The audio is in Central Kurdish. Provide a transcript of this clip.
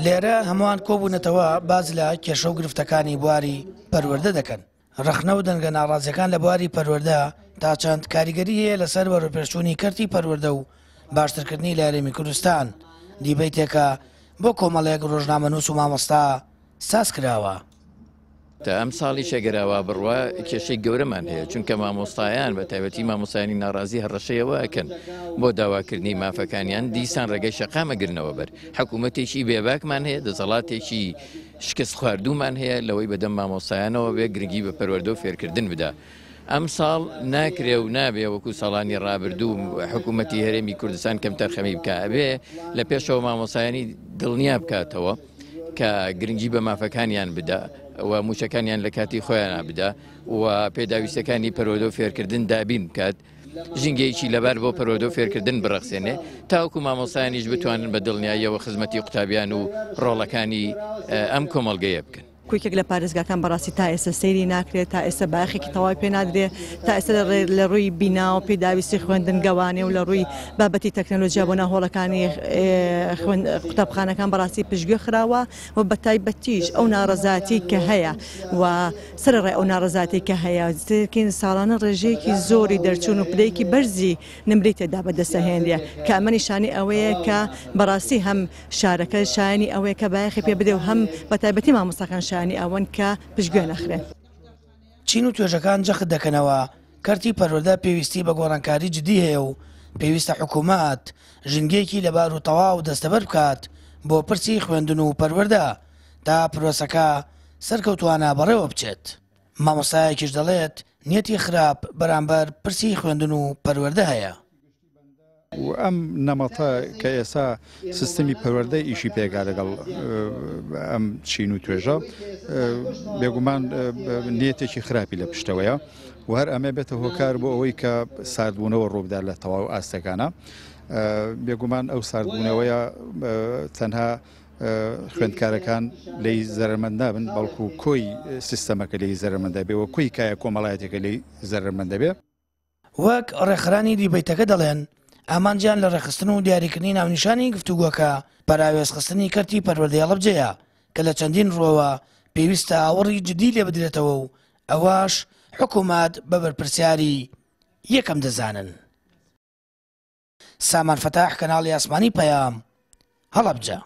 لێرە هەمووان کۆبوونەتەوە باس لە کێشە و گرفتەکانی بواری پەروەردە دەکەن. ڕەخنە و دەنگە ناڕازیەکان لە بواری پەروەردە تا چەند کاریگەری هەیە لەسەر بەرەوپێشچوونی کەرتی پەروەردە و باشترکردنی لە هەرێمی کوردستان، دیبەیتێکە بۆ کۆمەڵێک ڕۆژنامەنووس و مامۆستا ساز کراوە. تا ئەمساڵیش ئەگەر ئاوا بڕوا کێشەی گەورەمان هەیە، چونکە مامۆستایان بە تایبەتی مامۆستایانی ناڕازی هەڕەشەی ئەوە ئەکەن بۆ داواکردنی مافەکانیان دیسان ڕێگەی شەقام ئەگرنەوە بەر. حکوومەتێکی بێباکمان هەیە، دەسەڵاتێکی شکست خواردوومان هەیە لەوەی بەدەم مامۆستایانەوە بێ گرنگی بە پەروەردە و فێرکردن بدا. ئەمساڵ ناکرێ و نابێ وەکو ساڵانی ڕابردوو حکوومەتی هەرێمی کوردستان کەمتەرخەمی بکا، ئەبێ لە پێشەوە مامۆستایانی دڵنیا بکاتەوە کە گرنگی بە مافەکانیان بدا و مووچەکانیان لە کاتی خۆیانا بدا و پێداویستەکانی پەروەردە و فێرکردن دابین بکات. ژینگەیەکی لەبار بۆ پەروەردە و فێرکردن بڕەخسێنێ تاوەکو مامۆستایانیش بتوانن بە دڵنیاییەوە خزمەتی قوتابیان و ڕۆڵەکانی ئەم کۆمەڵگەیە بکەن. کویکێک لە پارێزگاکان بەڕاستی تا ئێستا سەیری ناکرێت، تا ئێستا بایەخێکی تەواوی پێ نادرێت، تا ئێستا لە ڕووی بینا و پێداویستی خوێندنگەوانێ و لە ڕووی بابەتی تەکنەلۆجیا بۆ ناو هۆڵەکانی قوتابخانەکان بەڕاستی پشتگوێ خراوە و بەتایبەتیش ئەو ناڕەزایەتی کە هەیە و سەرەڕای ئەو ناڕەزایەتیەی کە هەیە، سەیرکەین ساڵانە ڕێژەیەکی زۆری دەرچوون و پلەیەکی بەرزی نمرەی تێدا بەدەستئەهێنرێ کە ئەمە نیشانەی ئەوەیە کە بەڕاستی هەم شارەکە شایەنی ئەوەیە کە بایەخی پێ بدرێ و هەم بەتایبەتی مامۆستاکان شایەنی ئەوەن کە پشتگوێ نەخرێن. چین و توێژەکان جەخت دەکەنەوە، کەرتی پەروەردە پێویستی بە گۆڕانکاری جدی هەیە و پێویستە حکوومەت ژینگەیەکی لەبار و تەواو دەستەبەر بکات بۆ پرسی خوێندن و پەروەردە تا پرۆسەکە سەرکەوتوانە بەڕێوە بچێت. مامۆستایەکیش دەڵێت، نیەتی خراپ بەرامبەر پرسی خوێندن و پەروەردە هەیە. و ئەم نەمەتە کە ئێستا سیستمی پەروەردە ئیشی پێکا لەگەڵ ئەم چین و توێژە بێگومان نیەتێکی خراپی لە پشتەوەیە و هەر ئەمە بێتە هۆکار بۆ ئەوەی کە ساردبوونەوە ڕووبدا لە تەواو ئاستەکانە بێگومان ئەو ساردبوونەوەیە تەنها خوێندکارەکان لێی زەرەرمەند نابن، بەڵکو کۆی سیستەمەکە لێی زەرەرمەند دەبێ و کۆی کایە کۆمەڵایەتیەکە لێی زەرەرمەند دەبێ. وەک ڕێکخەرانی دیبەیتەکە دەڵێن، ئامانجیان لە ڕێکخستن و دیاریکردنی ناونیشانی گفتوگۆکە پەراوێزخستنی کەرتی پەروەردەی هەڵەبجەیە کە لە چەندین ڕووەوە پێویستە ئاوڕی جدی لێ بدرێتەوە و ئەوەش حکومەت بە بەرپرسیاری یەکەم دەزانن. سامان فەتاح کەناڵی ئاسمانی پەیام، هەڵەبجە.